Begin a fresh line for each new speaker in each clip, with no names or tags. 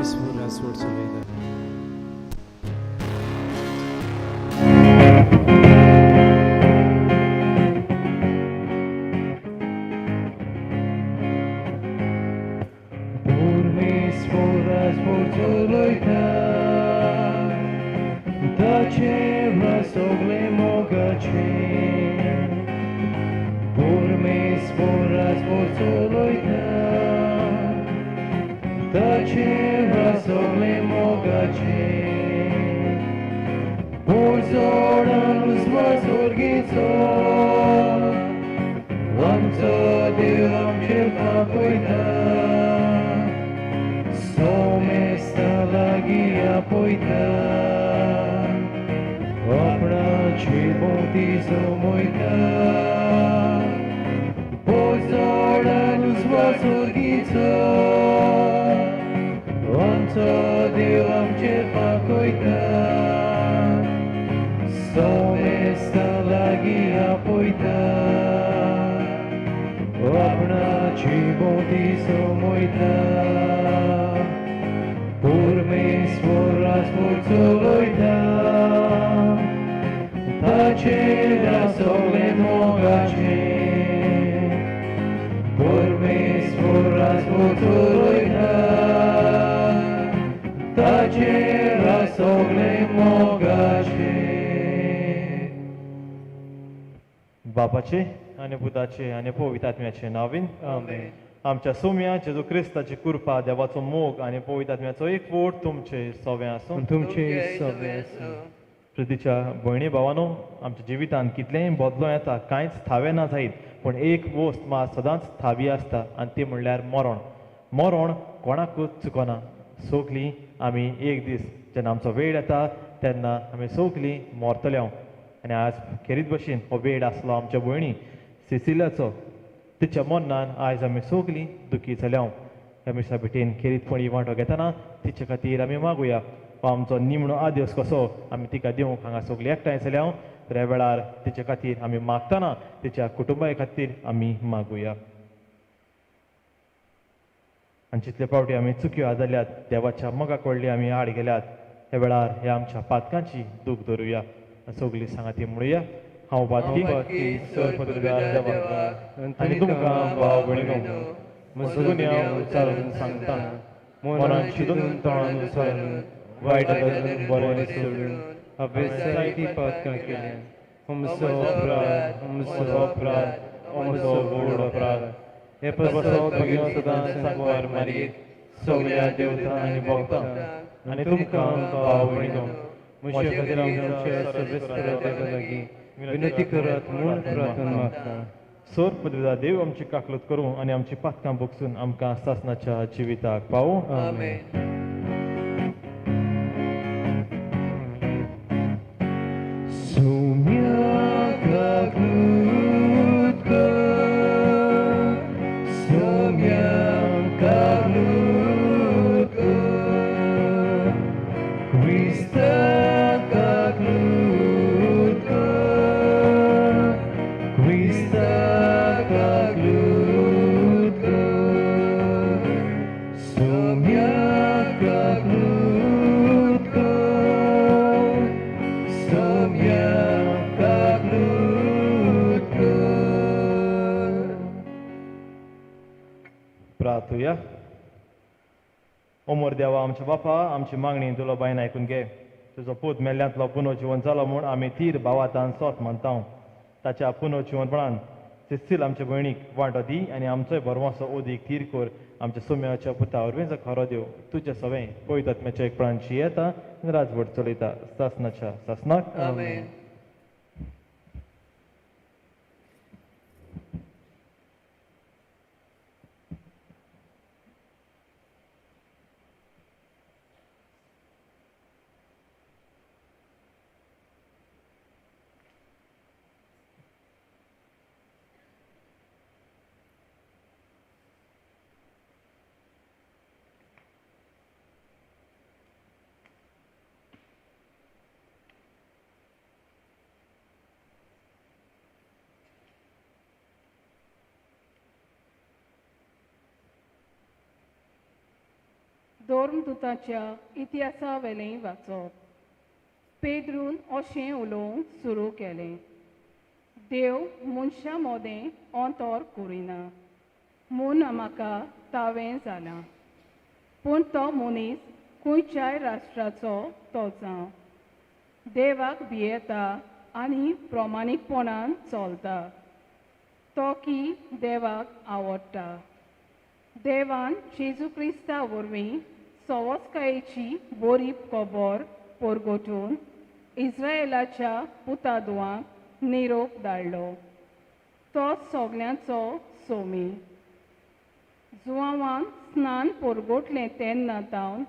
परमेश्वर राजवट चलयता. परमेश्वर राजवट चलयता, ताचेर सगळें मोगाचें. परमेश्वर राजवट चलयता, ताचेर सगळें मोगाचें. पोरजोडान उजवाड स्वर्गीचो, आमचो देव आमचेर तापयता, सोमेस्ता लागीं आपयता, आपणाची भोंवती जमयता. पोरजोडान उजवाड स्वर्गीचो, आमचो देव आमचेर पाकयता, सोमेस्ता लागीं आपयता, आपणाची भोंवती जमयता. परमेश्वर राजवट चलयता, ताचेर सगळें मोगाचें. परमेश्वर राजवट चलयता, ताचेर सगळें मोगाचें.
बापाचे आनी पुताचे आनी पवित्र आत्म्याचे नांवान.
आमेन.
आमच्या सोम्या जेजू क्रिस्ताची कृपा, देवाचो मोग आनी पवित्र आत्म्याचो एकवट तुमचे सवे आसूं.
तुमचे सवे आसूं.
प्रितीच्या भयणी भावानो, आमच्या जिवितांत कितलेंय बदलो येता, कांयच थावें ना जायत, पूण एक वस्त मात सदांच थावी आसता आनी ती म्हणल्यार मरण. मरण कोणाकूच चुकना. सगलीं आमी एक दीस जेन्ना आमचो वेळ येता तेन्ना आमी सगलीं मरतले. आनी आज खेरीत भशेन हो वेळ आसलो आमच्या भयणी सिसिल्याचो. तिच्या मरणान आयज आमी सगलीं दुखी जाल्या. ह्या मिसा भेटेन खेरीतपणी वांटो घेतना तिचे खातीर आमी मागुया. हो आमचो निमणो आदेस कसो आमी तिका दिवंक हांगा सगलीं एकठांय जाल्या. तर ह्या वेळार तिचे खातीर आमी मागतना तिच्या कुटुंबा खातीर आमी मागुया. आनी जितले फावटी आमी चुक्यो जाल्यात, देवाच्या मोगा कडली आमी आड गेल्यात, ह्या वेळार ह्या आमच्या पातकांची दूख धरुया. सगलीं सांगाती म्हणुया, हांव पातकी देवा आनी तुमकां भाव भयणीनो म्हजो गुन्यांव उच्चारून सांगता. मनान चिंतून, तोंडान उच्चारून, वायट धरून, बरें सोडून
हांवें जायतीं पातकां केल्यां. म्हजो अपराध, म्हजो अपराध, म्हजो व्हड अपराध. हे पासत भगिनी सदां सांकवार मारयेक, सगळ्या देवता आनी भक्तांक आनी तुमकां भाव भयणीनो म्हजे खातीर आमच्या सर्वेस्परा देवा लागीं विनंती करात म्हूण प्रार्थना मागता.
सोर पदवीदा देव आमची काकलूत करूं आनी आमची पातकां भोगसून आमकां सासनाच्या जिविताक पावूं.
आमेन.
Sumya kaglutko, sumya kaglutko, Krista kaglutko, Krista kaglutko, sumya kaglutko, sumya kaglutko.
प्रार्थुया. Omar देवा आमच्या बापा, आमची मागणी तुलो बायन आयकून घे. तुजो पूत मेल्ल्यांतलो पुनर्जिवन जालो म्हूण आमी तीर भावातान सोत मानता. ताच्या पुनर्जिवनपणान सिस्सील आमच्या भयणीक वांटो दी आनी आमचोय भरवंसो ओदीक थीर कर. आमच्या सुम्याच्या पुता वरवीं खरो देव तुजे सवें पवित्र आत्म्याच्या एकपणान येता आनी राजवट चलयता सासनाच्या सासनाक.
आमेन. धर्मदुताच्या इतिहासा वेलें वाचप. पेद्रून अशें उलोवंक सुरू केलें, देव मनशां मोदें अंतर करिना म्हूण म्हाका तावें जालां, पूण तो मनीस खंयच्याय राष्ट्राचो तो जावं, देवाक भियेता आनी प्रमाणीकपणान चलता तो की देवाक आवडटा. देवान जेजू क्रिस्ता वरवीं सवस्कायेची बरी खबर परगटून इस्रायलाच्या पुतादुवांक निरोप धाडलो. तो सगल्यांचो सोमी. जुवांवान स्नान परगटलें तेन्ना तावन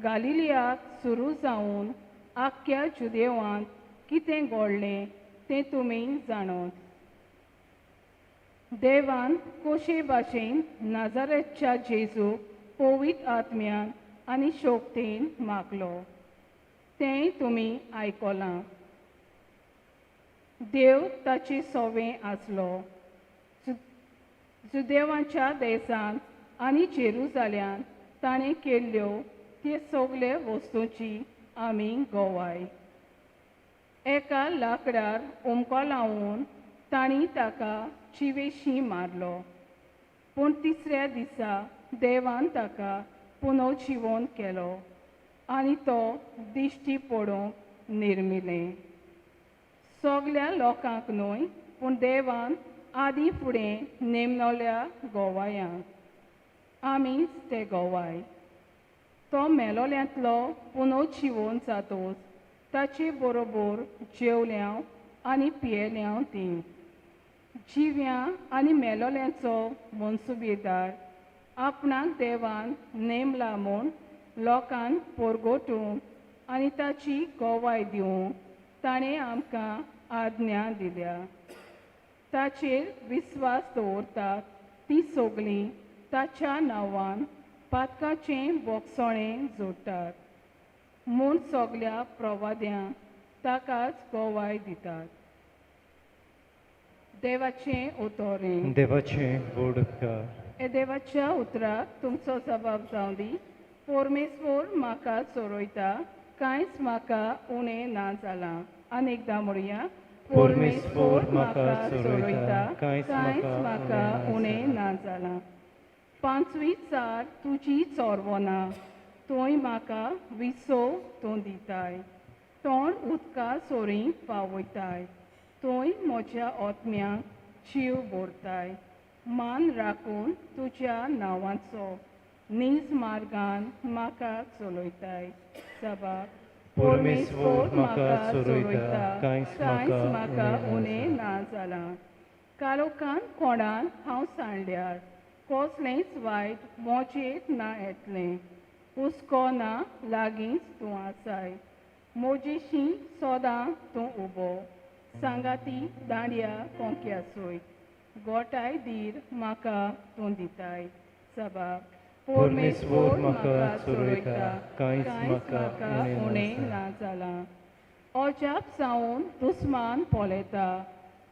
गालिलियाक सुरू जावन आख्ख्या जुदेवांत कितें घडलें तें तुमी जाणत. देवान कशे भाशेन नाजारेतच्या जेजूक पवित्र आत्म्यान आनी शक्तीन मागलो तेंय तुमी आयकलां. देव ताचे सोवे आसलो. जुदेवांच्या देशांत आनी जेरुजाल्यांत ताणें केल्ल्यो ते सगळे वस्तूंची आमी गवाय. एका लाकडार उमको लावन तांणी ताका जिवेशी मारलो, पूण तिसऱ्या दिसा देवान ताका पुनर्जिवन केलो आनी तो दिश्टी पडूंक निर्मिलें. सगल्या लोकांक न्हय, पूण देवान आदी फुडें नेमनोल्या गोवायांक आमीच ते गोवाय. तो मेलोल्यांतलो पुनर्जिवन जातोच ताचे बरोबर जेवल्यांव आनी पियेल्यांव तीं. जिव्यां आनी मेलोल्यांचो मनसुबेदार आपणाक देवान नेमला म्हूण लोकांक परगटूंक आनी ताची गवाय दिवंक ताणें आमकां आज्ञा दिल्या. ताचेर विस्वास दवरतात ती सगळीं ताच्या नांवान पातकाचें बोगसणें जोडटात म्हूण सगल्या प्रवाद्यांक ताकाच गवाय दितात. देवाचें उतरें.
देवाचें व्हड उपकार.
हे देवाच्या उतराक तुमचो जबाब जावं दी. परमेश्वर म्हाका चोरयता, कांयच म्हाका उणें ना जालां. आनी एकदां म्हणया,
परमेश्वर म्हाका चोरयता, कांयच
म्हाका उणें ना जालां. पांचवी चार तुजी चोरवना, तूंय म्हाका विसव तूं दिताय, तोंड उदका सोरी पावयताय, तूंय म्हज्या आत्म्याक जीव भरताय. मान राखून तुज्या नांवाचो नीज मार्गान म्हाका चलयताय. सबाब.
परमेश्वर म्हाका चोरयता, कांयच
म्हाका उणें ना जालां. कालोखान कोणान हांव सांडल्यार कसलेंच वायट मोजेत ना येतलें. हुस्को ना लागींच तूं आसाय, मोजेशी सदां तूं उबो. सांगाती दांड्या कोंक्या सोयत गोठाय धीर म्हाका तूं दिताय. सबाब.
परमेश्वर म्हाका चोरयता, कांयच
म्हाका उणें ना जालां. अजाप जावन दुस्मान पळयता,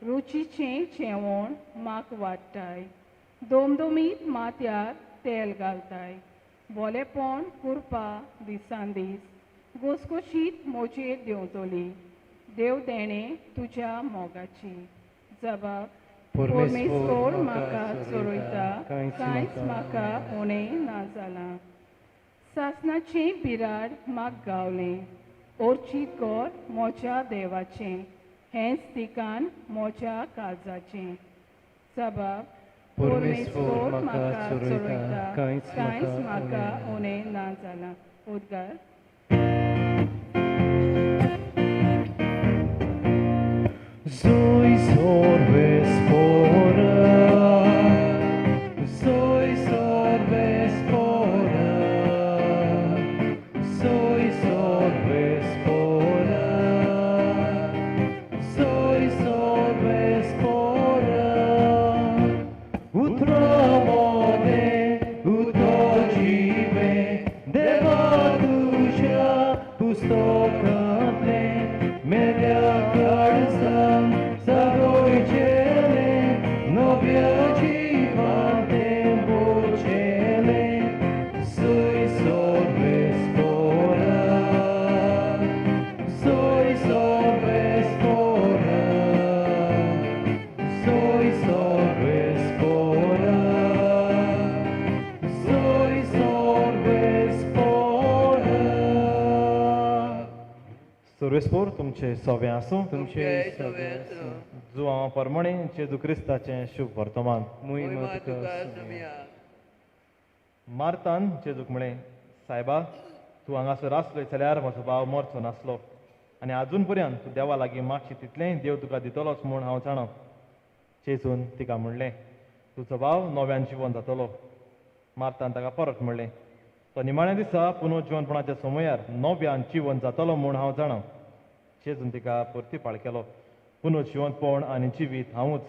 रुचीचें जेवण म्हाका वाडटाय, दोमदोमीत माथ्यार तेल घालताय. बोलेपण कुरपा दिसान दीस घोसघोशीत मोजेर देंवतली. देव देणें तुज्या मोगाची. जबाब. परमेश्वर म्हाका चोरयता, कांयच म्हाका उणें ना जालां. सासणाचें बिराड म्हाका गावलें, ओर्चीत घर म्हज्या देवाचें, हेंच ठिकाण म्हज्या काळजाचें. जबाब.
परमेश्वर म्हाका चोरयता,
कांयच म्हाका उणें ना जालां. उद्गार.
Soy sorbes pora, soy sorbes pora, soy sorbes pora, soy sorbes pora. Utramone utojive deva tuja pustakatle meria karsa.
तुमचे सोवे आसूं.
तुमचे सगळे आसूं.
जुवां परमणे जेजू क्रिस्ताचें शुभ वर्तमान.
मोहिमा तुका सोम्या.
मार्तान जेजूक म्हळें, सायबा, तूं हांगासर आसलोय जाल्यार म्हजो भाव मरचो नासलो, आनी आजून पर्यंत तूं देवा लागीं मागशी तितलेंय देव तुका दितलोच म्हूण हांव जाणा. जेजून तिका म्हणलें, तुजो भाव नव्यान जिवन जातलो. मार्तान ताका परत म्हणलें, तो निमाण्या दिसा पुनर्जिवनपणाच्या समयार नव्यान जिवन जातलो म्हूण हांव जाणा. जेजून तिका परतीपाळ केलो, पुनर्जिवनपण आनी जिवीत हांवूच.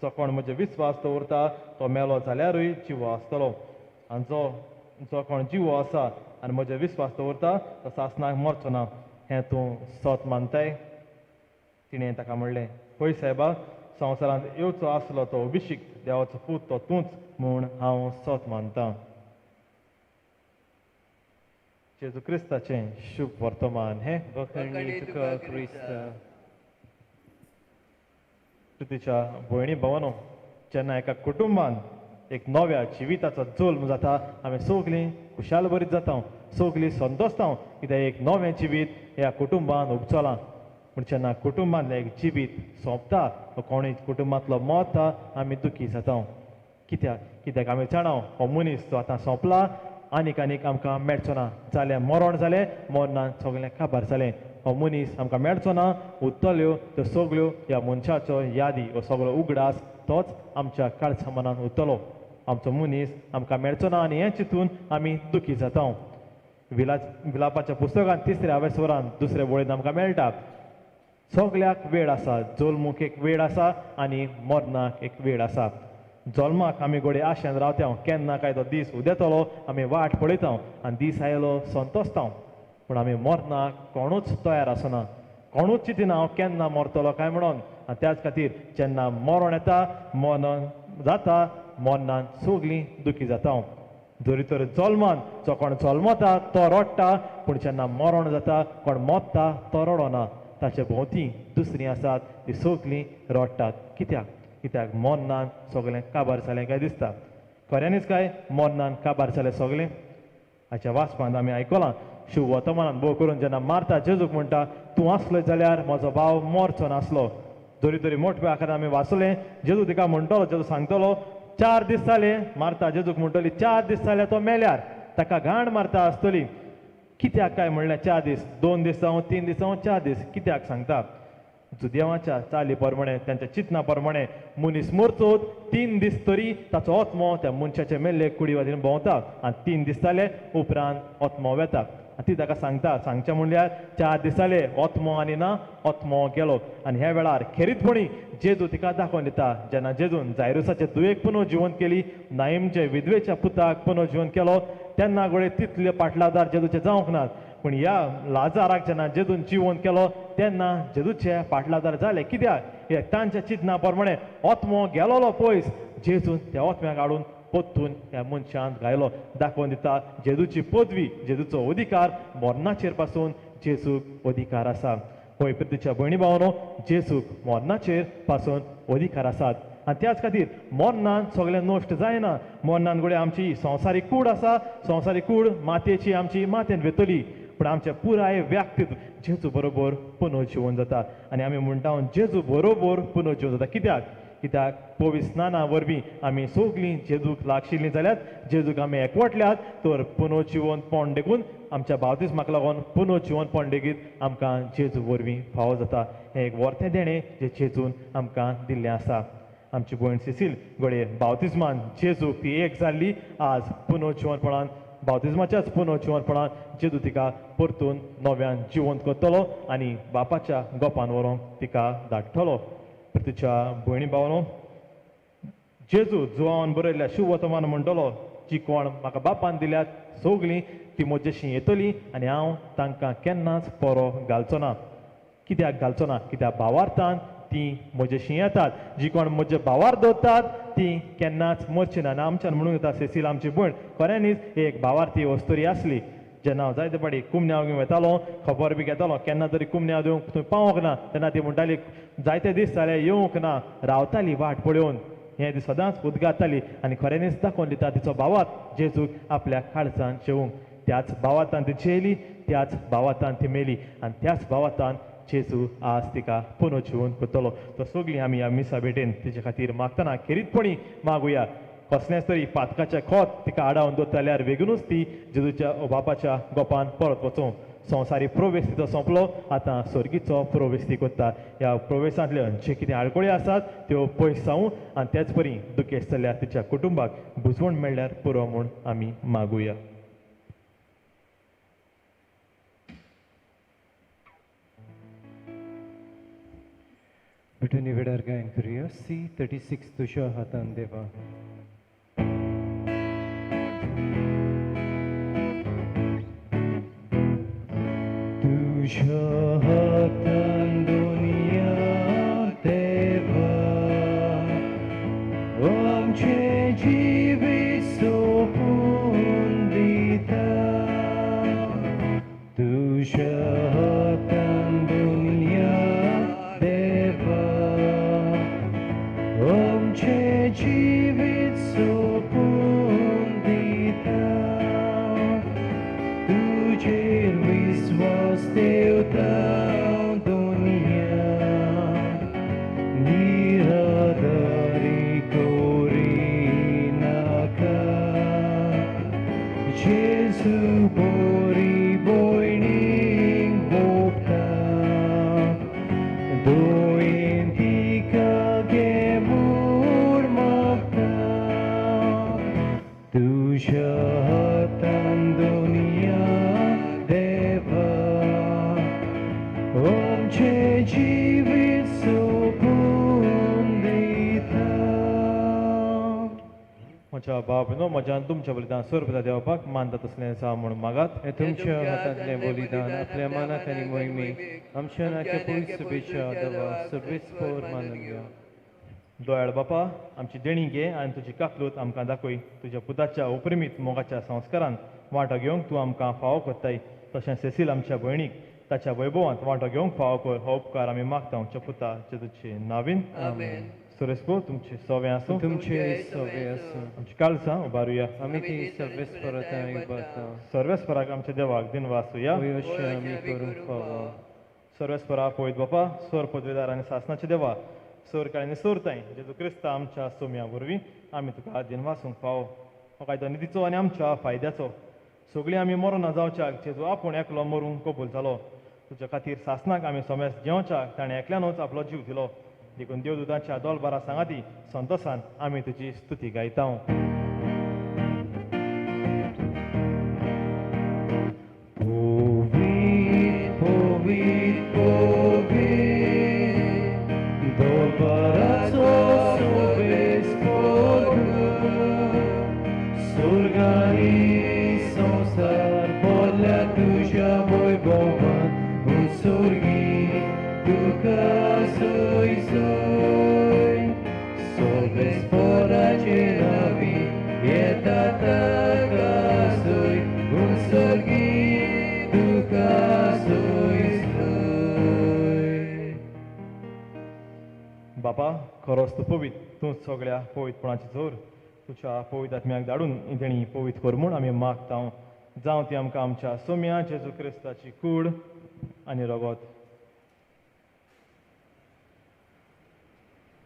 जो कोण म्हजे विस्वास दवरता तो मेलो जाल्यारूय जिवो आसतलो, आनी जो जो कोण जिवो आसा आनी म्हजे विस्वास दवरता तो सासणाक मरचो ना. हें तूं सत मानताय? तिणें ताका म्हणलें, हय सायबा, संवसारांत येवचो आसलो तो अभिषिक्त देवाचो पूत तो तूंच म्हूण हांव सत मानतां. जेजू क्रिस्ताचें शुभ वर्तमान हें.
बखणी तुका क्रिस्ता.
प्रितीच्या भयणी भावानो, जेन्ना एका कुटुंबान एक नव्या जिविताचो जल्म जाता, आमी सगलीं खुशाल बरीत जाता, सगलीं संतोसता कित्याक एक नवें जिवीत ह्या कुटुंबान उपचलां. पूण जेन्ना कुटुंबांतलें एक जिवीत सोंपता वा कोणूय कुटुंबांतलो मरता, आमी दुखी जाता. कित्याक? कित्याक आमी जाणा हो मनीस तो आतां सोंपला, आनीक आनीक आमकां मेळचो ना. जालें मरण जालें, मरणान सगळें काबार जालें, हो मनीस आमकां मेळचो ना. उरतल्यो त्यो सगळ्यो ह्या मनशाचो यादी, हो सगळो उगडास तोच आमच्या काळजा मनान उरतलो. आमचो मनीस आमकां मेळचो ना आनी हें चिंतून आमी दुखी जाता. विलापाच्या पुस्तकान तिसऱ्या वेसवरान दुसऱ्या वळीन आमकां मेळटा, सगल्याक वेळ आसा, जल्मूक एक वेळ आसा आनी मरणाक एक वेळ आसा. जल्माक आमी घडये आशेन रावता, केन्ना काय तो दीस उदेतलो आमी वाट पळयता आनी दीस आयलो संतोसता. पूण आमी मरणाक कोणूच तयार आसना, कोणूच चिंतिना हांव केन्ना मरतलो काय म्हणून. आनी त्याच खातीर जेन्ना मरण येता, मरण जाता, मरणान सगलीं दुखी जाता. जरी तर जल्मान जो कोण जल्मता तो रडटा, पूण जेन्ना मरण जाता कोण मरता तो रडना. ताचे भोंवती दुसरीं आसात ती सगलीं रडटात. कित्याक? कित्याक मरणान सगळें काबार जालें काय दिसता. खऱ्यांनीच काय मरणान काबार जालें सगळें? हाच्या वाचपांत आमी आयकलां, शिव वर्तमानान भोव करून जेन्ना मारता जेजूक म्हणटा, तूं आसलो जाल्यार म्हजो भाव मरचो नासलो. जरी तरी मोठ्या आकारान आमी वाचलें, जेजू तिका म्हणटलो, जेजू सांगतलो, 4 दीस जाले. मारता जेजूक म्हणटली, 4 दीस जाले तो मेल्यार, ताका घाण मारता आसतली. कित्याक काय म्हणलें 4 दीस? 2 दीस जावं, 3 दीस जावं, 4 दीस कित्याक सांगता? जुदेवाच्या चाली प्रमाणे, त्यांच्या चिंतना प्रमाणे मनीस मरचो 3 दीस तरी ताचो आत्मो त्या मनशाचे मेल्ले कुडी वाटेन भोंवता आनी 3 दीस जाले उपरांत आत्मो वेता. आनी ती ताका सांगता, सांगचें म्हणल्यार 4 दीस जाले आत्मो आनी ना, आत्मो गेलो. आनी ह्या वेळार खेरीतपणी जेजू तिका दाखोवन दिता. जेन्ना जेजून जायरुसाचे दुयेक पुनर्जिवन केली, नायमचे विधवेच्या पुताक पुनर्जिवन केलो, तेन्ना घडये तितले पाटलादार जेजूचे जावंक नात, पूण ह्या लाजाराक जेन्ना जेजून जिवन केलो तेन्ना जेजूचे पाटलादार जाले. कित्याक? कित्याक तांच्या चिंतना प्रमाणे आत्मो गेलोलो पयस, जेजून त्या आत्म्याक हाडून परतून ह्या मनशान घायलो. दाखोवन दिता जेजूची पदवी, जेजूचो अधिकार, मरणाचेर पासून जेजूक अधिकार आसा. होय प्रितीच्या भयणी भावानो, जेजूक मरणाचेर पासून अधिकार आसात. आनी त्याच खातीर मरणान सगळें नश्ट जायना. मरणान घडये आमची संवसारीक कूड आसा, संवसारीक कूड मातयेची आमची मातयेन वेतली, पूण आमचें पुराय व्यक्तित्व जेजू बरोबर पुनर्जिवन जाता. आनी आमी म्हणटा जेजू बरोबर पुनर्जिवन जाता. कित्याक? कित्याक पवित्र स्नाना वरवीं आमी सगलीं जेजूक लागशिल्लीं जाल्यार, जेजूक आमी एकवटल्यात तर पुनर्जिवनपण देखून आमच्या बावतिस्माक लागून पुनर्जिवनपण लेगीत आमकां जेजू वरवीं फावो जाता. हें एक वर्तें देणें जें जेजून आमकां दिल्लें आसा. आमची भयण सिसील घडये बावतिस्मान जेजूक ती एक जाल्ली, आज पुनर्जिवनपणान बावतिस्माच्याच पुनर्जिवनपणान जेजू तिका परतून नव्यान जिवंत करतलो आनी बापाच्या गोपान व्हरोंक तिका धाडटलो. तिच्या भयणी भावानो, जेजू जुवान बरयल्ल्या शुभवर्तमान म्हणटलो, जी कोण म्हाका बापान दिल्यात सगलीं ती म्हजेशी येतली आनी हांव तांकां केन्नाच पोरो घालचो ना. कित्याक घालचो ना? कित्याक भावार्थान ती म्हजेशी येतात. जी कोण म्हजे भावार दवरतात ती केन्नाच मरची ना. आनी आमच्यान म्हणूंक येता सेसील आमची भयण खऱ्यांनीच एक भावार्थी वस्तुरी आसली. जेन्ना हांव जायते फावटी कुमन्याव वेतालो, खबर बी घेतालो, केन्ना तरी कुमन्याव दिवंक थंय पावोंक ना, तेन्ना ती म्हणटाली जायते दीस जाले येवंक ना, रावताली वाट पळोवन. हें ती सदांच उदगाताली आनी खऱ्यांनीच दाखोवन दिता तिचो भावात जेजूक आपल्या काळजान जेवंक. त्याच भावातान ती जेली, त्याच भावातान ती मेली आनी त्याच भावातान जेजू आज तिका पुनर्जिवन करतलो. तो सगळीं आमी ह्या मिसा भेटेन तिचे खातीर मागतना खेरीतपणी मागुया. कसलेंच तरी पातकाचें खोत तिका आडावन दवरता जाल्यार वेगूनच ती जेजूच्या बापाच्या गोपान परत वचूं. संवसारी प्रवेश तिचो सोंपलो, आतां स्वर्गीचो प्रवेश ती करता. ह्या प्रवेशांतल्यो जे कितें आडखळी आसात त्यो पयस जावं आनी तेच परी दुखेस्त जाल्यार तिच्या कुटुंबाक बुजवण मेळ्ळ्यार पुरो म्हूण आमी मागुया.
भेटून वेळार गायन करूया C36 तुज्या हातान देवा. तुज्या हातान दुनिया देवा, आमचें जिवीत सोंपून दिता. तुज्या हातान दुनिया देवा, आमचें जिवीत सोंपून दिता. तुजेर विस्वास ठेवता दुनिया, निराधारी करीनाका. जेजू बोरी भयणीक भोगता, दोयेन तिका घे म्हूण मागता. तुज्या हातान दुनिया देवा, आमचें जिवीत सोंपून दिता.
म्हज्या बाब न्हू म्हज्यान तुमच्या बलिदान सोरपता देवपाक मानता तसलें जावं म्हूण मागात.
हें तुमच्या हातांतलें बलिदान आपल्या मानाक आनी मोहिमेक आमच्या नाक्या पयस शुभेच्छा देवा सगळीच पोर मानून घेवं.
दोयाळ बापा, आमची देणी घे आनी तुजी काकलूत आमकां दाखय. तुज्या पुताच्या उपरिमीत मोगाच्या संस्कारान वांटो घेवंक तूं आमकां फावो करताय. तशें सेसील आमच्या भयणीक ताच्या वैभवांत वांटो घेवंक फावो कर. हो उपकार आमी मागता आमच्या पुता जेजूचे नावीन.
आमेन.
सुरेश तुमचे सवे आसूं,
तुमचे सवे आसूं.
आमची काळजां उबारुया.
आमी ती सर्वेस परतां उबारता.
सर्वेस्पराक आमच्या देवाक दिनवासुया.
अशें आमी करूंक फावो.
सर्वेस्परा पवित बापा, स्वर पदवेदार आनी सासनाचे देवा, सोर काळी सोरताय जेजू क्रिस्ता आमच्या सोम्या वरवीं आमी तुका दिनवासूंक फावो. हो कायदो निधीचो आनी आमच्या फायद्याचो. सगळीं आमी मरोना जावच्याक जेजू आपूण एकलो मरूंक कबूल जालो. तुज्या खातीर सासनाक आमी सोमेस घेवच्याक ताणें एकल्यानूच आपलो जीव दिलो. देखून देवदूतांच्या दोलबारा सांगाती संतोसान आमी तुजी स्तुती गायता.
पवित पवित पवित दोलबाराचो सोबेस कोरू, स्वर्गानी संवसार भरल्या तुज्या वैभवान. उत्सर्गी तुका सोय सोय, सोबेस पोराचे नावी येता ताका सोय. उत्सर्गी तुका सोय सोय.
बापा, खरोच तूं पवित, तूं सगळ्या पवितपणाची जोर. तुज्या पवित आत्म्याक धाडून तेणी पवित कर म्हूण आमी मागता. जावं ती आमकां आमच्या सोम्या जेजू क्रिस्ताची कूड आनी रगत.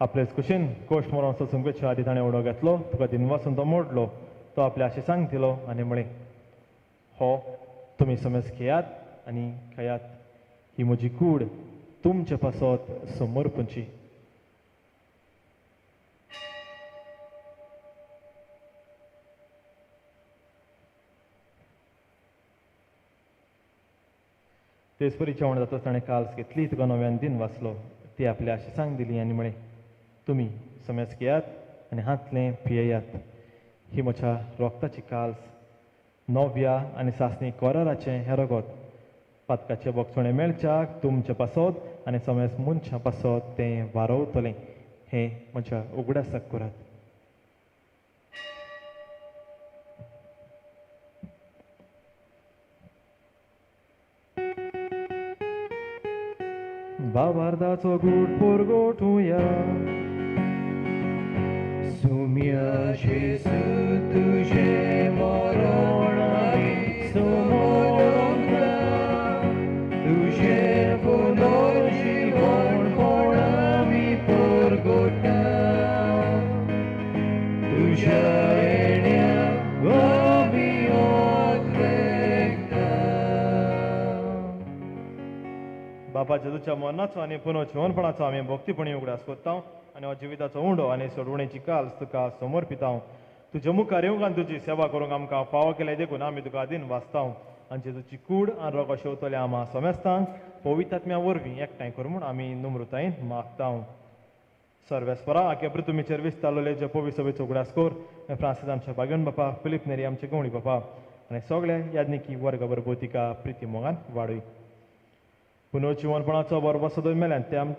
आपलेच कुशीन कोश्ट मरोन सोसूंक वेच्या आदी ताणें उडो घेतलो, तुका दिनवासून तो मोडलो, तो आपल्या आशिसांक दिलो आनी म्हळें, हो तुमी समज घेयात आनी खायात, ही म्हजी कूड तुमचे पासत समर्पणची. तेच परी जेवण जातच ताणें काल्स घेतली, तुका नव्यान दिन वाचलो, ती आपल्या आशिसांक दिली आनी म्हळें, तुमी समज घेयात आनी हांतलें पियेयात, ही म्हज्या रोगताची काल्स, नव्या आनी सासणी कोराराचें हें रगत. पातकाचें बोगसणें मेळच्याक तुमचे पासत आनी समेज मनशां पासत तें वारोवतलें. हें म्हज्या उगडासाक करात. बाबार्दाचो गूट पोरगोटुया.
सुम्या जेजू तुजें मरण आमी समोरता, तुजें पुनरुत्थान
बापा जेजूच्या मरणाचो आनी पुनर्जिवनपणाचो आमी भक्तीपणी उगडास करता आनी हो जिविताचो उंडो आनी सोडवणेची काल तुका समर्पिता. तुज्या मुखार येवंक आनी तुजी सेवा करूंक आमकां फावो केल्या देखून आमी तुका आदीन वाचता आनी जेजूची कूड आनी रोग शेवतल्या आमा समेस्तांक पवित्र वरवीं एकठांय कर म्हूण आमी नम्रतायेन मागता. सर्वेस्परा आख्या पृथ्वीचेर विस्तारलेले जे पवित्र सभेचो उगडास कर. फ्रांसीस आमच्या बागेवन बापा, फिलीप नेरी आमचे गवळी बापा आनी सगळे याज्ञिकी वर्ग बरोबर तिका प्रिती मोगान वाडय. पुनर्जिवनपणाचो बरोबर सदोय मेल्यान ते आम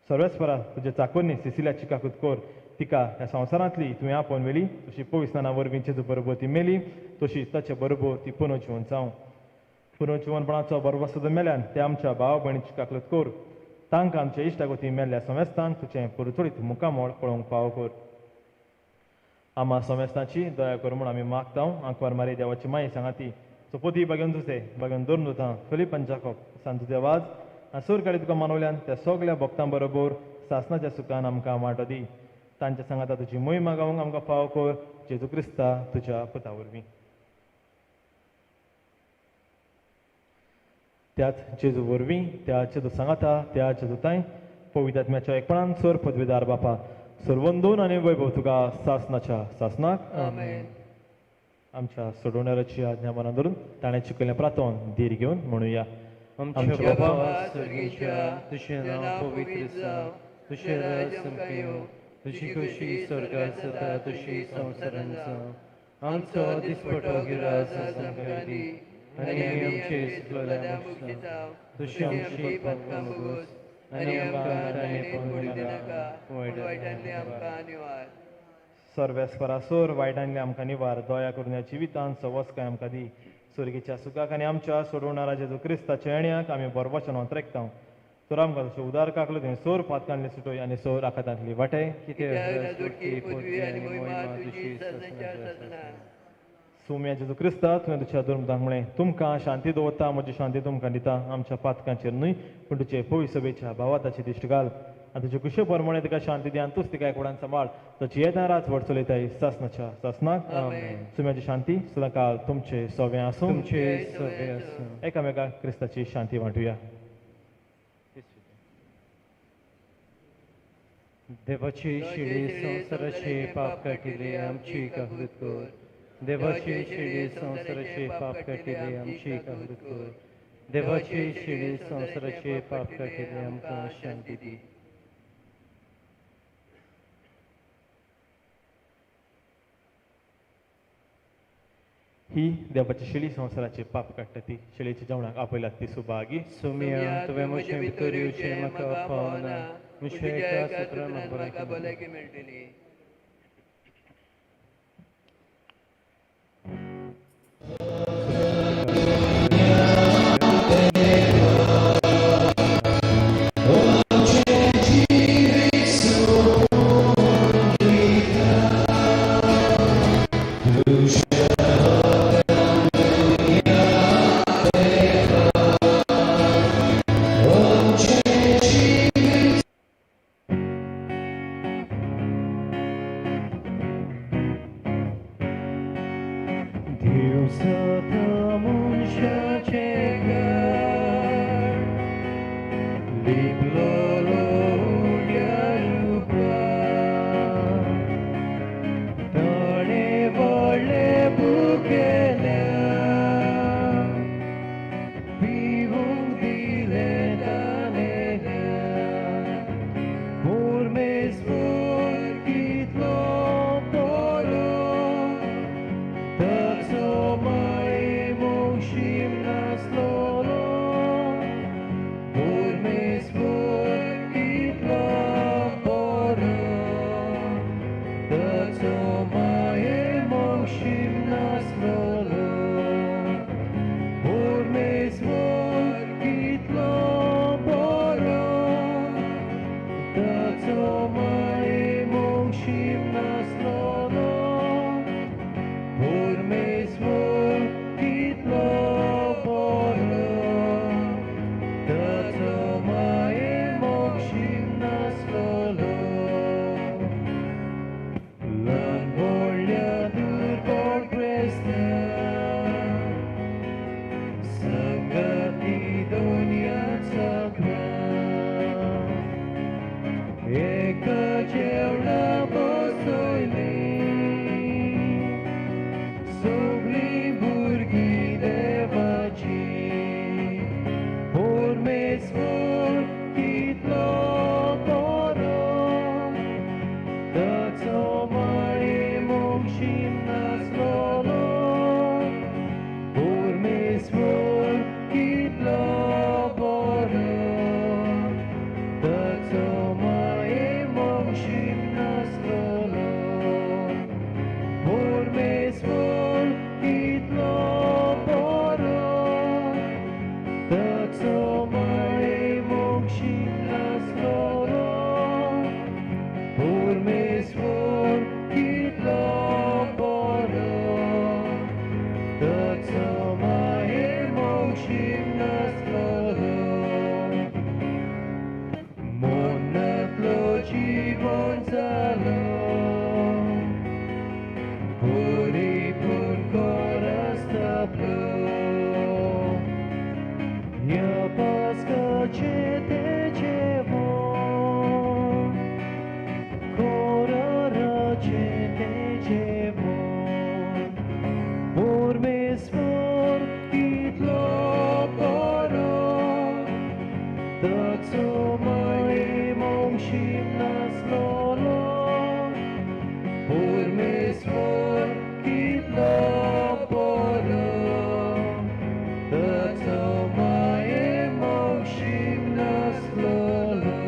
सर्वेस्परा तुजे चाकोरनी सिसिल्याची काकूत कर. तिका ह्या संवसारांतली तुवें आपोवन व्हेली तशी पवित्र स्नाना वरवीं जेजू बरोबर ती मेली तशी ताचे बरोबर ती पुनर्जिवन जावं. पुनर्जिवनपणाचो बरोबर सदोय मेल्यान ते आमच्या भाव भयणीची काकलत कर. तांकां आमच्या इश्टागोती मेल्ल्या समेस्तांक तुजें पुरचोळीत मुखामळ पळोवंक फावो कर. आमा समेस्तांची दया कर म्हूण आमी मागता. आंकवार मारी देवाची माई सांगाती सोपोती बागेवन जुसे बागेवन दोन दुतां फिलीप आनी जाकोब सांत देवाज आनी सोरकाडी तुका मानवल्यान त्या सगल्या भक्तां बरोबर सासनाच्या सुखान आमकां वांटो दी. तांच्या सांगाता तुजी मोहिमा गावंक आमकां फावो कर. जेजू क्रिस्ता तुज्या पुता वरवीं. त्याच जेजू वरवीं, त्या जेजू सांगाता, त्या जेजू तांय पवित्र आत्म्याच्या एकपणान सर पदवीदार बापा सर्वंदोन आनी वैभव तुका सासनाच्या सासनाक.
आमेन.
आमच्या सोडवणाराची आज्ञा मनान धरून ताणें शिकयल्लें प्रार्थन धीर घेवन म्हणुया.
आमच्या बाबा स्वर्गीच्या, तुजें नांव पवित्र जावं, तुजें राज आमकां येवं, तुजी खोशी स्वर्गांत जाता तशी संवसारांत जावं. आमचो दिसपटो गिरास आमकां दी आनी आमी आमचे चुकलेल्या बक्षिता तशी आमची पातकां भोगोस आनी आमकां ताणें पडूं दिनाका, पूण वायटांतली आमकां निवार.
सर्वेस्परा सोर वायटांतली आमकां निवार. दया करून ह्या जिवितान सवस्काय आमकां दी. स्वर्गीच्या सुखाक आनी आमच्या सोडवणारा जेजू क्रिस्ताच्या येण्याक आमी बरोबरच्यान अंतरेकता. तर आमकां तशें उदार काकलो तुवें सोर पातकांतली सुटोय आनी सोर आखातांतली वाटय. सोम्या जेजू क्रिस्ता तुवें तुज्या धर्मदांक म्हळें, तुमकां शांती दवरता, म्हजी शांती तुमकां दिता. आमच्या पातकांचेर न्हय पूण तुजे पवित्र सभेच्या भावाताची दिश्ट घाल आनी तुजे कुशे प्रमाणे तिका शांती दी आनी तूच तिका एकवटान सांबाळ. ताची येता रात व्हड चलयताय सासनाच्या सासनाक. सुम्याची शांती सदांकाळ तुमचे सवे आसूं.
तुमचे सवे आसूं.
एकामेकाक क्रिस्ताची शांती वांटुया.
देवाची शिडी संवसाराचे पाप काटिले आमची काकूत कर. देवाची शिडी संवसाराचे पाप काटिले आमची काकूत कर. देवाची शिडी संवसाराचे पाप काटिले आमकां शांती दी.
ही देवाची शिडी संवसाराचे पाप काडटा ती शिळेच्या जेवणाक आपयल्यात ती सुभागी.
सोमिया तुवें म्हजे भितर येवचें म्हाका पावना, म्हज्या एका सत्रान म्हाका
भलायकी मेळटली.
That's all my
जेवण परमेश्वर कितलो बरो ताचो माये मोगशीम नासलोलो परमेश्वर कितलो बरो ताचो माये मोगशीम नासलोलो.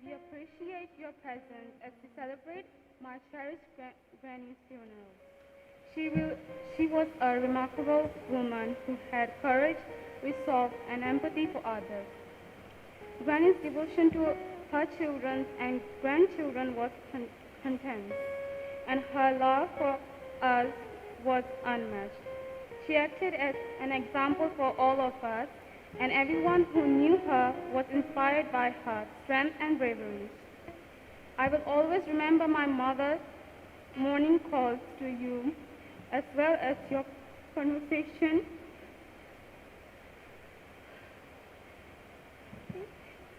We appreciate your presence as we celebrate my cherished granny's funeral. She was a remarkable woman who had courage, resolve, and empathy for others. Granny's devotion to her children and grandchildren was content, and her love for us was unmatched. She acted as an example for all of us, and everyone who knew her was inspired by her strength and bravery. I will always remember my mother's morning calls to you, as well as your conversation.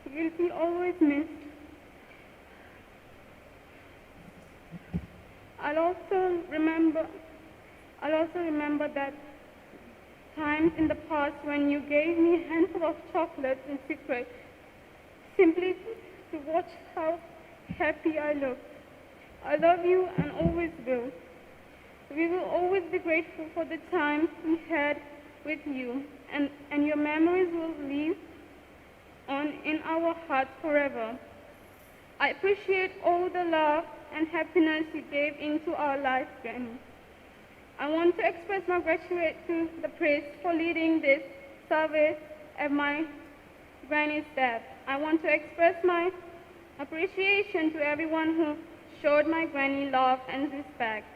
You will be always missed. I'll also remember, I'll also remember that times in the past when you gave me a handful of chocolates in secret, simply to watch how happy I looked. I love you and always will. We will always be grateful for the time we had with you, and your memories will live on in our hearts forever. I appreciate all the love and happiness you gave into our life, Granny. I want to express my gratitude to the priest for leading this service at my granny's death. I want to express my appreciation to everyone who showed my granny love and respect.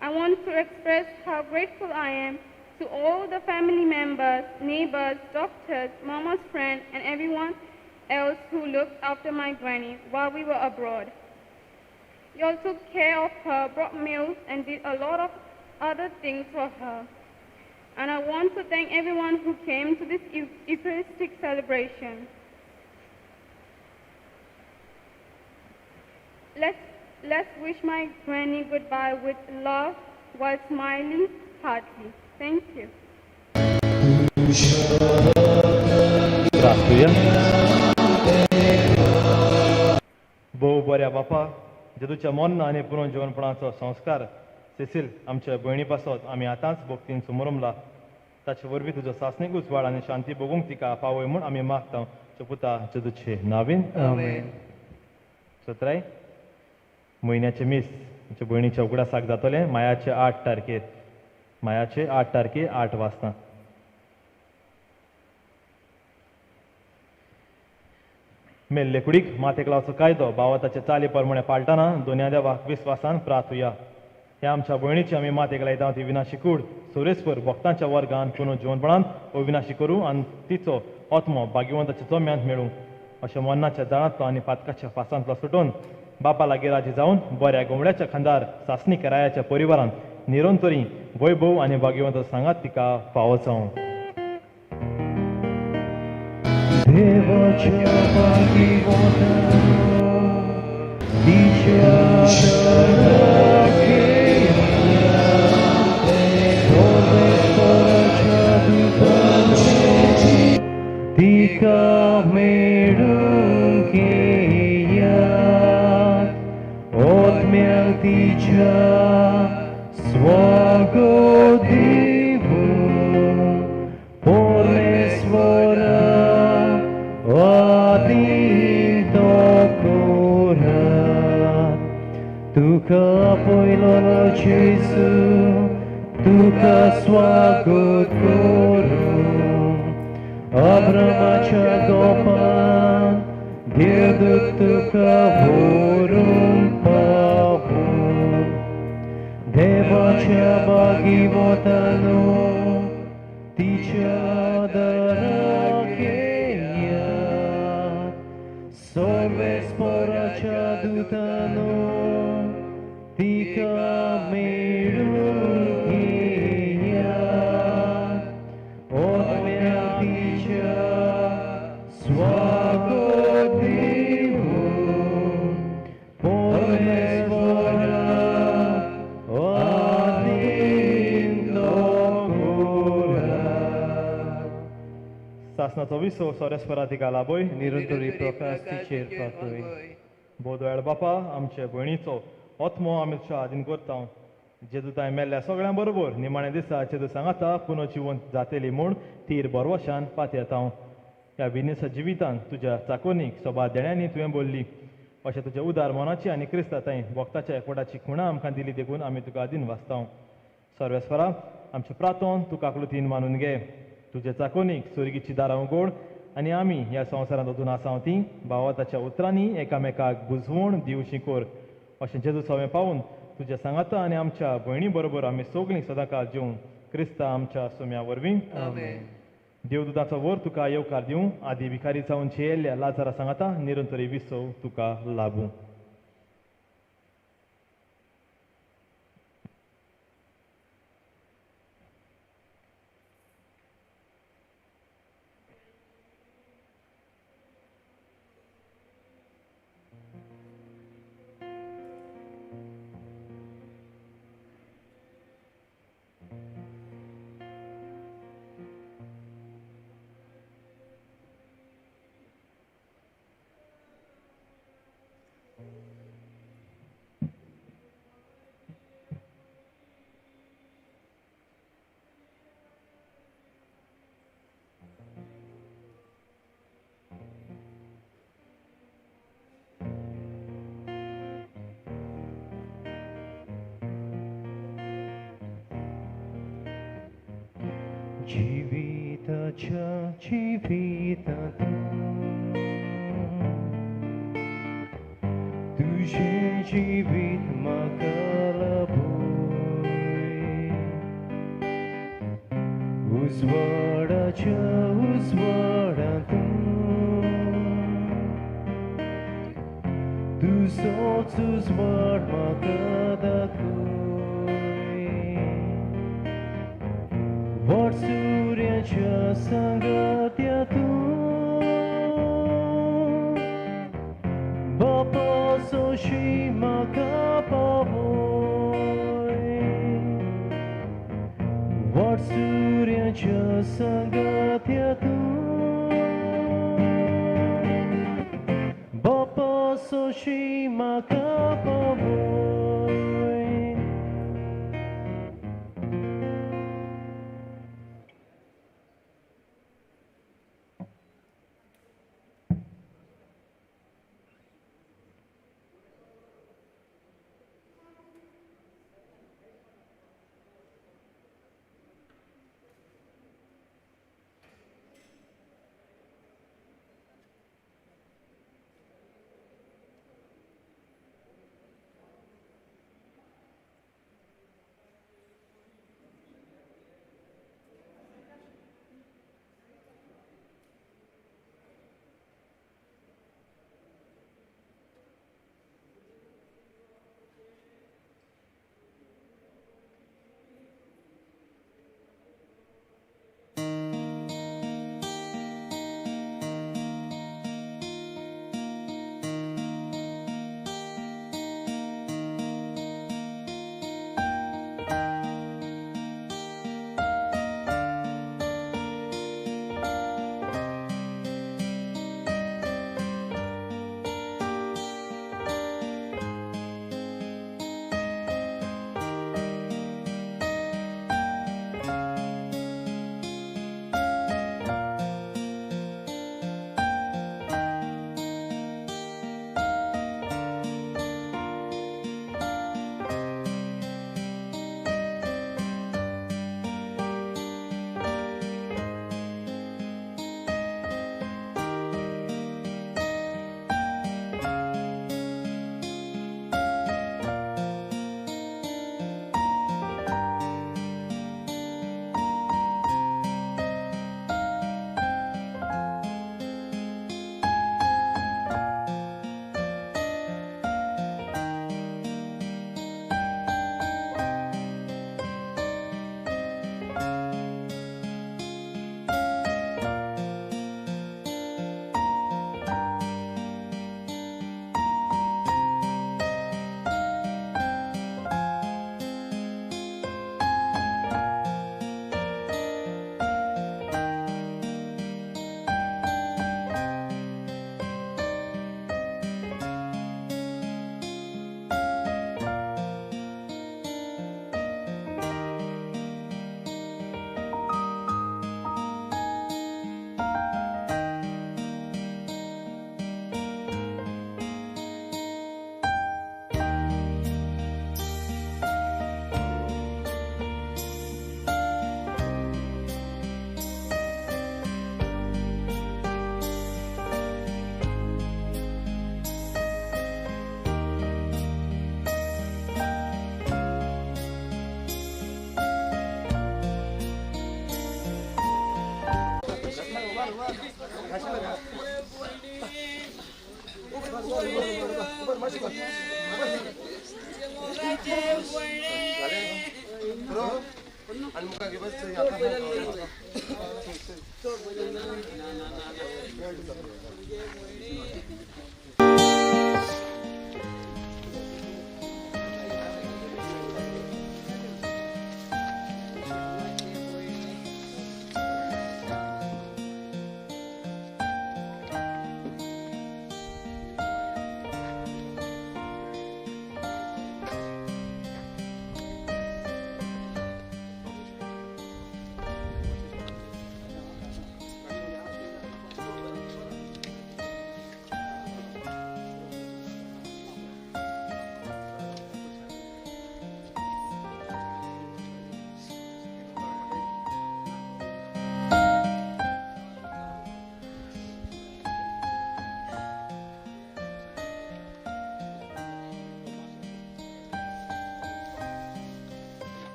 I want to express how grateful I am to all the family members, neighbors, doctors, mama's friend, and everyone else who looked after my granny while we were abroad. You all took care of her, brought meals, and did a lot of other things for her. And I want to thank everyone who came to this Eucharistic celebration. Let's wish my granny goodbye with love while smiling heartily. Thank you.
प्रार्थुया. भोव बऱ्या बापा, जेजूच्या मर्ण आनी पुनर्जिवनपणाचो संस्कार Cecil आमच्या भयणी पासत आमी आतांच भक्तीन सुमरमला. ताचे वरवीं तुजो सासणीक उजवाड आनी शांती भोगूंक तिका पावय म्हूण आमी मागता पुता जेजूचे नावीन.
आमेन.
सतराय म्हयन्याचे मीस आमच्या भयणीच्या उगडासाक जातलें मायाचे 8 तारखेर, मायाचे 8 तारखेर 8 वाजता. मेल्ले कुडीक माथेक लावचो कायदो भावाताचे चाली प्रमाणे पाळटाना दोन्या देवाक विस्वासान प्रार्थुया. ह्या आमच्या भयणीची आमी माथेक लायता ती विनाशी कूड सुरेस्पर भक्तांच्या वर्गान पुनर्जिवनपणान अविनाशी करूं आनी तिचो आत्मो भाग्यवंताच्या चोम्यांत मेळूं. अशें मरणाच्या जाळांतलो आनी पातकाच्या फासांतलो सुटून बापा लागीं राजी जावन बऱ्या गोमड्याच्या खांदार सासणी करायाच्या परिवारान निरंतरी वैभव आनी भाग्यवंत सांगात तिका फावो जावं.
देवाच्या भाग्यवंतानो, तिच्या परमेश्वराच्या दुतांनी तिका मेळूंक येयात, आत्म्याक तिच्या स्वागत दिवूं, परमेश्वरा आदीं तो करात. तुका आपयलो जेजू तुका स्वागत करूं अब्रामाच्या गोपान देवदूत तुका व्हरून पावूं देवाच्या बागिवतानो तिच्या आदाराक येयात सर्वेस्पराच्या दुतानो तिका मेळून घेयात आत्म्या तिच्या स्वागत दिवूं परमेश्वरा आनंद करात.
सासनाचो विसव सोरेस्परा तिका लाभय.
निरंतरी प्रकाश तिचेर पातळी.
बोदोळ बापा, आमचे भयणीचो आत्मो आमी तुज्या आदीन करता. जेजू तांय मेल्ल्या सगळ्यां बरोबर निमाण्या दिसा जेजू सांगाता पुनो जिवंत जातेली म्हूण तीर बरवशान पातयेता. ह्या विनेसा जिवितान तुज्या चाकोनीक सोबा देण्यांनी तुवें बोल्ली अशें तुज्या उदार मनाची आनी क्रिस्ता तांय भक्ताच्या एकवटाची खुणां आमकां दिली देखून आमी तुका आदीन वाचता. सर्वेस्परा, आमचे प्रातोन तूं काकलुतीन मानून घे. तुजे चाकोनीक सुर्गीची दारां उगोड आनी आमी ह्या संवसारांत वचून आसा ती भावाताच्या उतरांनी एकामेकाक बुजवण दिवशी कोर. अशें जेजू सवें पावून तुज्या सांगाता आनी आमच्या भयणी बरोबर आमी सगळीं सदांकाळ जेवन क्रिस्ता आमच्या सुम्या वरवीं. देवदूताचो वर तुका येवकार दिवं. आदी भिकारी जावन झेयल्ल्या लाजारा सांगाता निरंतरी विसव तुका लाभूं.
जिविताच्या जिवितांत तुजें जिवीत म्हाका लाभय. उजवाडाच्या उजवाडांत तुजोच उजवाड म्हाका दाखय. वाट सुर्याच्या सांगात्या तूं बापा सोशी म्हाका पावय. वाट सुर्याच्या सांगात्या तूं बापा सोशी म्हाका पावय.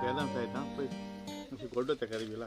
बेदाम जायता पळय गोल्डो तेका गेला.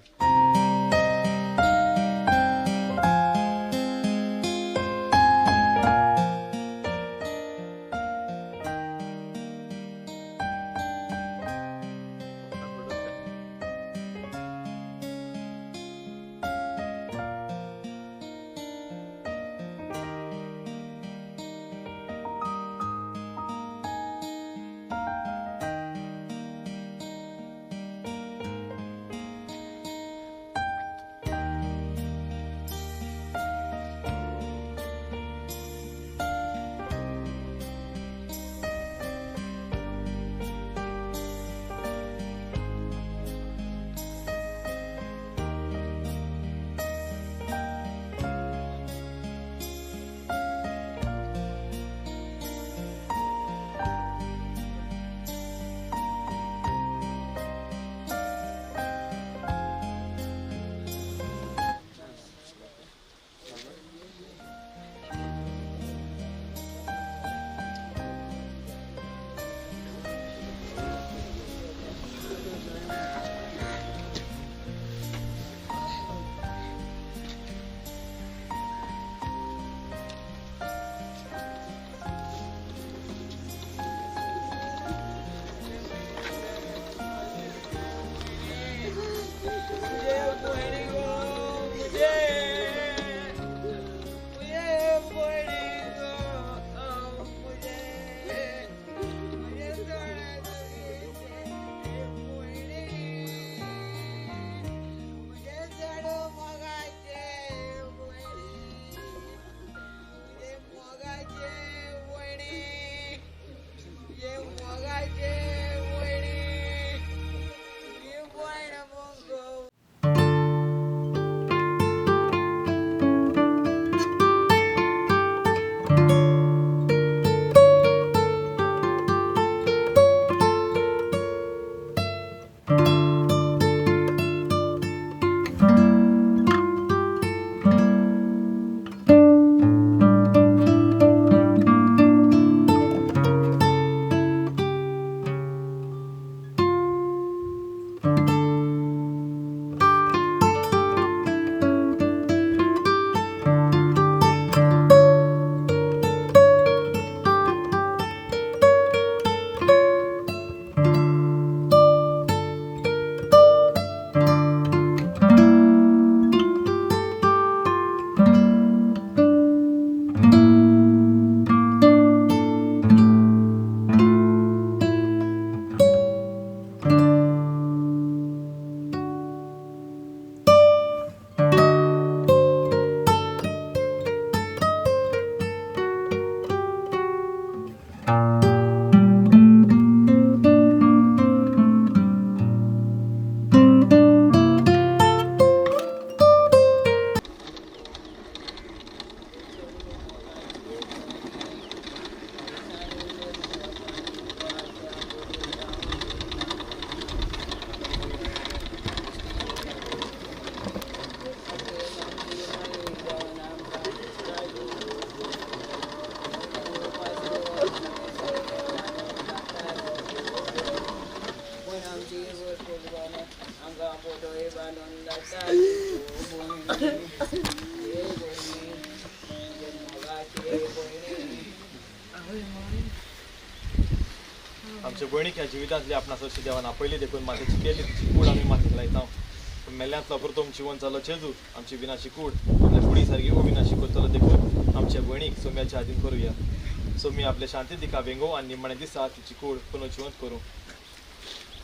आमच्या भयणीक ह्या जिवितांतली आपणा सरशी देवान आपयली देखून मातेची केली तिची कूड आमी मातीक लायता. पूण मेल्ल्यांतलो प्रथम जिवन जालो जेजू आमची विनाशी कूड आपल्या कुडी सारकी अविनाशी करतलो देखून आमच्या भयणीक सोम्याच्या आदीन करुया. सोमी आपले शांती तिका वेंगो आनी निमाण्या दिसा तिची कूड पुनर्जिवंत करूं.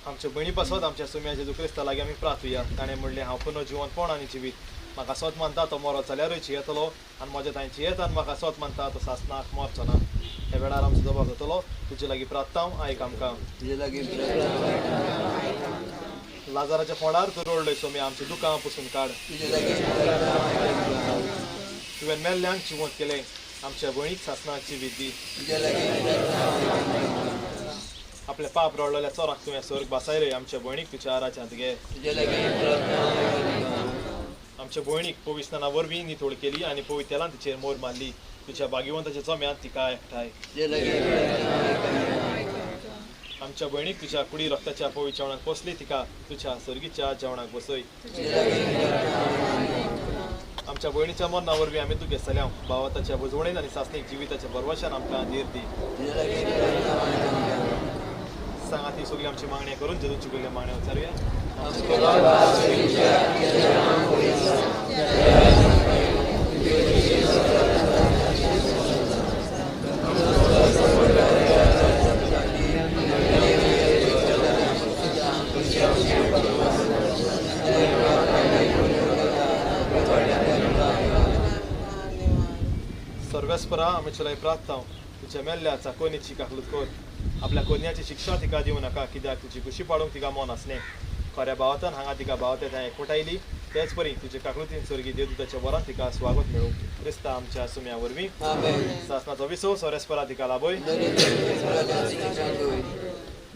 आमच्या भयणी पासत आमच्या सोम्या जेजू क्रिस्ता लागीं आमी प्रार्थुया. ताणें म्हणलें, हांव पुनर्जिवंतपण आनी जिवीत, म्हाका सोत मानता तो मरत जाल्यारूय जियेतलो आनी म्हज्या तांय जियेत आनी म्हाका सोत मानता तो सासनाक मरचो ना. ह्या वेळार आमचो जबाब जातलो, तुजे लागीं प्रार्थना आयक आमकां. लाजाराच्या फोंडार तूं रडलोय सोमी, आमची दुकां पुसून काड. तुवें मेल्ल्यांक जिवंत केलें, आमच्या भयणीक सासनाक जिवीत दी. आपले पाप रडलेल्या चोराक तुवें स्वर्ग बसायले, आमच्या भयणीक तुज्या राज्यांत घे. आमच्या भयणीक पविस्नाना वरवीं नितोड केली आनी पवित्र तेलान तिचेर मोर मारली, तुज्या भाग्यवंताच्या चोम्यांत तिका एकठांय. आमच्या भयणीक तुज्या कुडी रक्ताच्या पवित्र जेवणाक पोसली, तिका तुज्या सर्गीच्या जेवणाक बसय. आमच्या भयणीच्या मरणा वरवीं आमी दुखेस्त जाल्या, भावाताच्या बुजवणेन आनी सासणीक जिविताच्या भरवशान आमकां धीर दी. सांगा ती सगळी आमची मागण्या करून जेजूची सगळ्यो मागण्या उच्चारुया. सर्वेस्परा आमी चलय प्रार्थना तुज्या मेल्ल्या चाकोनीची काकलूत कर. आपल्या कोन्याची शिक्षा तिका दिवं नाका, कित्याक तुजी खुशी पाडूंक तिका मन आसलें. खऱ्या भावातान हांगा तिका भावाते थंय एकवटायली, तेच परी तुजे काकलुतीन स्वर्गी देवदूताच्या वरान तिका स्वागत मेळूं. क्रिस्ता आमच्या सुम्या वरवीं. सासनाचो विसव सोरेस्परा तिका लाभय.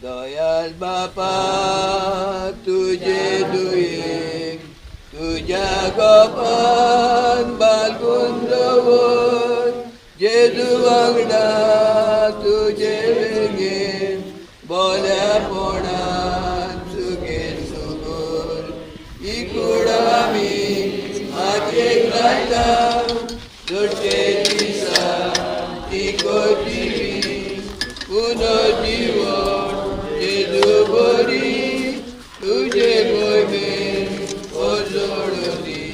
दयाल बापा तुजे दुयें तुज्या गोपान बालगून दवर, जेजू वांगडा तुजे वेगेन बोल्यापणान सुगेन सुगूर. ही कूड आमी मातयेक लायता, जोडटे दिसा ती कोटिवी पुनर्जीवन जेजू बरी तुजे मोहिमेन ओजोडली.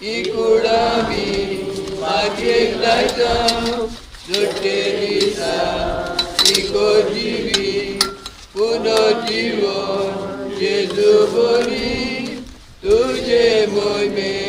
ही कूड आमी मातयेक लायता, जोडटे दिसा ती कोटिवी पुनर्जीवन जेजू बरी तुजे मोहिमेन